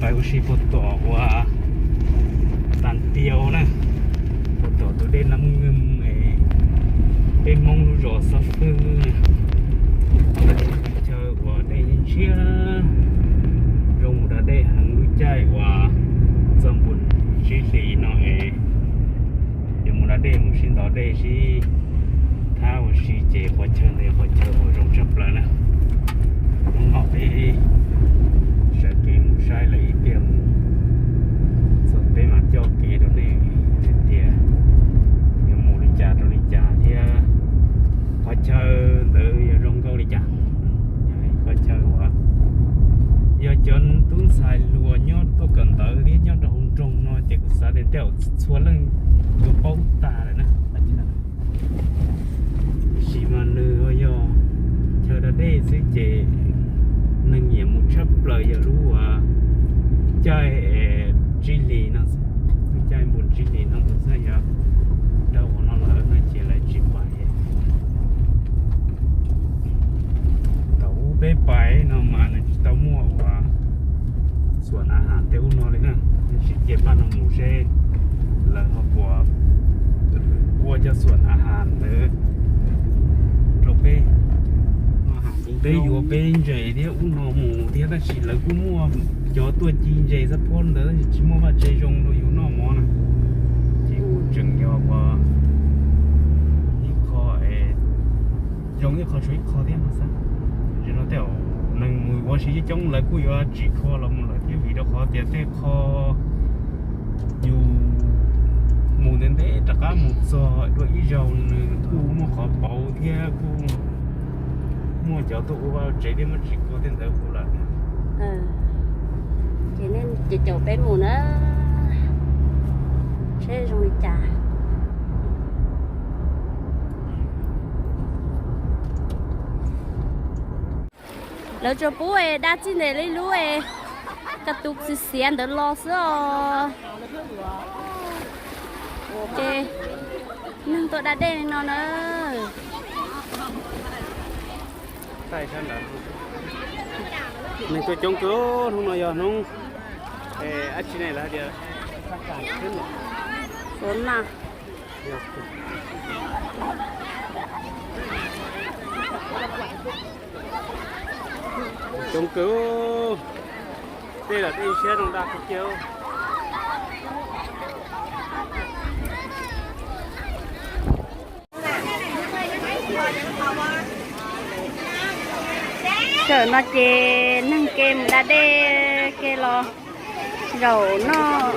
Pais ua si puag tom uas Tas Piau na, puag tom tus dej Nab Nwj, peb Hmoob lub zos Xab Pwb na. Qhov chaw uas dej ntshiab, zoo mus da dej heev lub caij uas txog npuab tsib hlis no es yuav mus da dej, mus sib ntaus dej sib thab ua si ces qhov chaw ntawd yog qhov chaw uas zoo tshaj plaws na. Hnub no peb sawv kev mus saib lawv ib pliag mus txog peb mam coj kev rau nej hais tias yuav mus li cas rau li cas thiab qhov chaw ntawd yuav zoo nkauj li cas. Qhov chaw uas yog cov tub ntxhais hluas nyob tuaj kawm ntawv thiab nyob rau hauv nroog no ces kuv xav tias tej zaum txhua leej yuav paub tag lawm na. Tab sis mas nws yog chaw da dej xwb ces neeg nyiam mus tshaj plaws yog lub caij tsib hlis no xwb, lub caij npuab tsib hlis no xwb, yog dhau qhov no lawm no ces lawv tsis pais. Thaum ub peb pais no mas nws tsis tau muaj uas xuam a has tej ub no li na, tab sis cia paj no mus seb lawv ho puas ua cov xuam a has ntawd rau peb. Peb yuav peb ntses thiab ub no mus thiab tab sis lawv kuj muaj cov tuaj ci ntses xab phob ntawd tab sis tsis muaj vaj tse zoo rau yus noj mov na. Ces kuj tseem yog uas ib qho zoo ib qho tshuav ib qho thiab no xwb. Tam sim no tej zaum neeg mus ua si coob coob lawv kuj yuav tsim kho los mus lawm thiab vim rau qhov tias tej qho yus mus ntev ntev rov qab mus txog dua ib zaug nws kuj muaj qhov pauv thiab kuj muaj cov tuaj ua vaj tsev thiab muab tsim kho tej ntawd ua lawm. Ces nej caum peb mus na, seb zoo li cas. Lawv tsuas pub dab txij ntes li lub ka tu xiav xiav ntawd los xwb os. Ces neeg tuaj da dej li no na. Neeg tuaj coob kawg, hnub no yog hnub dab tsi ne lawv hais tias, xov na. Coob kawg, tej los dej ntshiab zoo dag kawg kiag. Tam no ces neeg ke mus da dej ke los zaum noj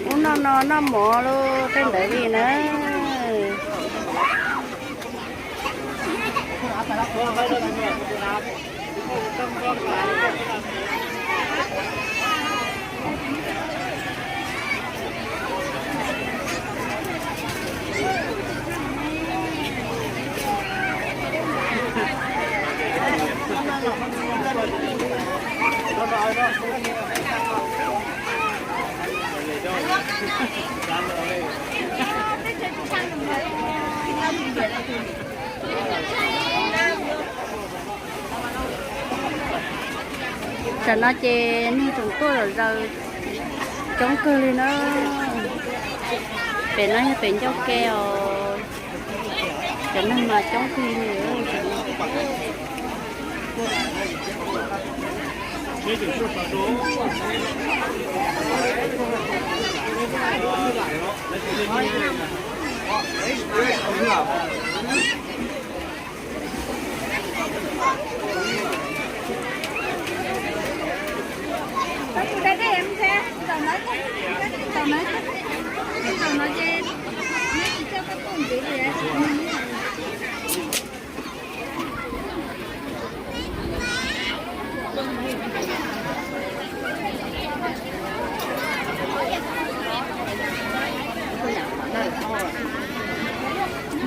ub noj no noj mov lub tej ntawd li na. Tam no ces neeg tseem tuaj zom zaws coob kawg li na. Pem no yog pem ncauj ke os, cov neeg mas coob kawg li.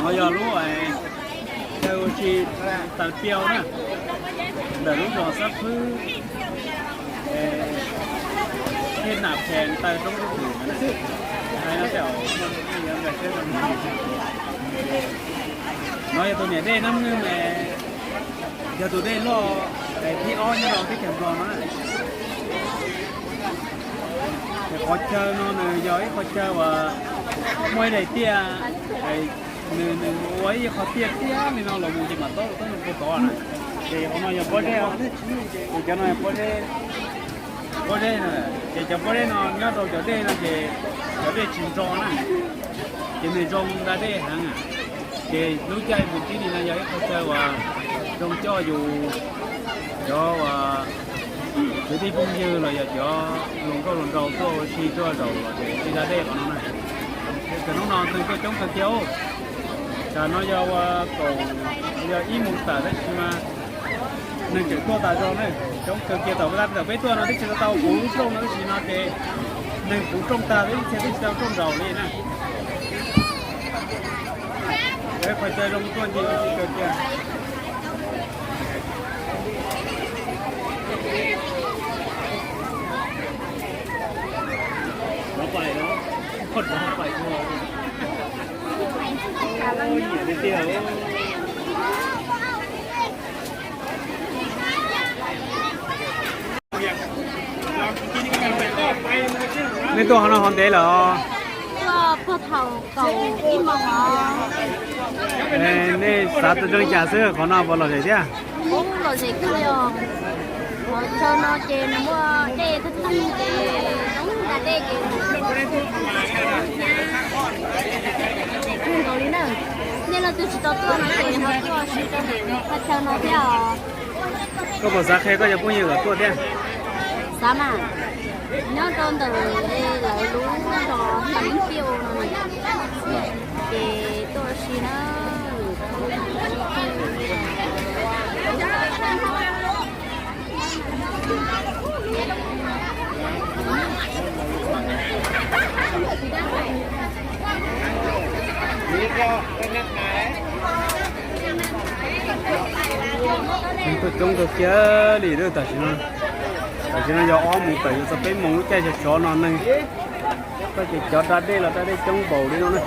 No yog lub chaw ua si Tas Piau na, ntawm lub zos Xab Phwb, thej Nam Phees taw roob Dub Pwm na. Hais no tej zaum no yog tus niam dej Nab Nwj, yog tus dej loj thib ob nyob rau teb chaws Nplog no na. Qhov chaw no nws yog ib qhov chaw uas muaj ib daim tiaj, nws nws ua ib qho tiaj tiaj li no los mus ces mam tau tau mus rau tod na. Ces qhov no yog pob zeb, ces cov no yog pob zeb, pob zeb na. Ces cov pob zeb no nyob rau cov dej no ces cov dej tsis ntso na, ces nws zoo da dej heev. Ces lub caij mus tib li no yog ib qho chaw uas zoo coj yus cov uas kwv tij phooj ywg los yog cov hluas nkauj hluas nraug tuaj ua si tuaj zaum los ces tib da dej qhov no na. Tam hnub no neeg tuaj coob kawg kiag. Tam no yog ua kaum, yog ib moos tawm tab sis mas neeg tseem tuaj tas zog na, coob kawg kiag. Tam thaum peb tuaj no twb tsis tau puv rooj no tab sis no ces neeg puv rooj tag, ib txhia twb tsis tau rooj zaum li na. Peb qhov chaw zoo tuaj ncig ua si kawg kiag. Nej tuaj qhov no qhov ntev lawm os? Tuaj puag thaum kaum ib moos os. Nej xav tau zoo li cas xwb, qhov no puas lom zem thiab? Ub, lom zem kawg li os. Qhov chaw no ces nws muaj dej thaj thaj ces zoo da dej ces kawg nkaus li na. Nej leej twg tsis tau tuaj no ces ho tuaj si rau ntawm qhov chaw no thiab os. Koj puas xav qhia koj cov phooj ywg kom tuaj thiab? Xav mas, nyob rau ntawm lawv lub zos Ntaiv Tiaj no ces tuaj si na. Tuaj coob kawg kiag li lawm tam sim no. Tam sim no yog ob moos tawm yuav txog peb moos lub caij sov sov no neeg, koj ces cov da dej los da dej coob npaum li no na.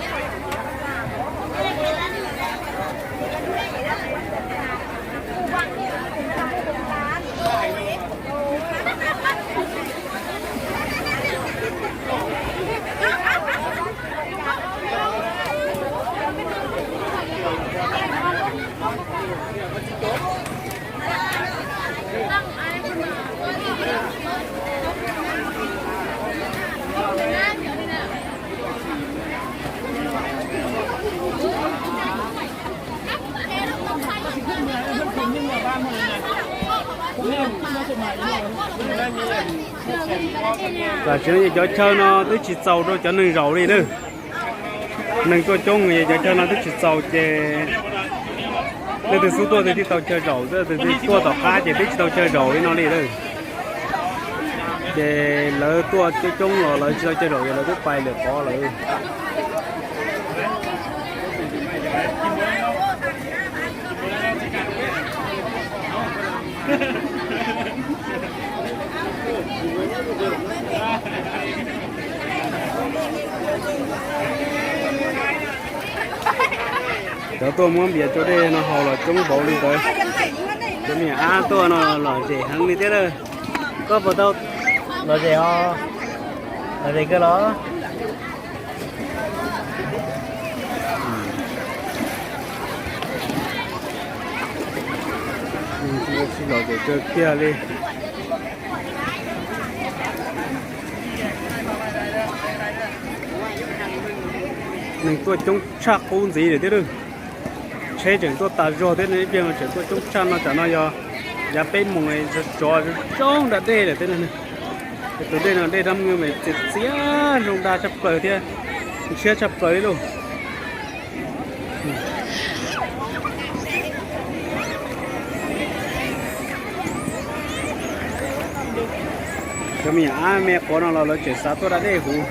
Tam sim no ces cov chaw no twb tsis txaus rau cov neeg zaum li na. Neeg tuaj coob es cov chaw no twb tsis txaus ces leej twg xub tuaj twb tsis tau chaw zaum, leej twg tuaj tom qab ces twb tsis tau chaw zaum li no li lawm. Ces lawv tuaj coob coob los lawv tsis tau chaw zaum ces lawv twb pais lawm pov lawm. Cov tuaj muab npias cua dej no haus los coob npaum li ntawd. Cov me nyuam ab tuaj no lom zem heev li thiab lawm. Koj puas tau lom zem os? Lom zem kawg los? Lom zem kawg kiag li. Neeg tuaj coob tshaj qub ntxiv lawm thiab lawm. Tsheb tseem tuaj tas zog thiab, ib pliag no tseem tuaj coob tshaj no. Tam no yog yav peb moos, tsov zoo da dej lawm thiab. Tus dej no dej dab me txias txias zoo da tshaj plaws thiab ntshiab tshaj plaws li lauj. Cov me nyuam ab me quav no los lawv tseem xav tuaj da dej huv.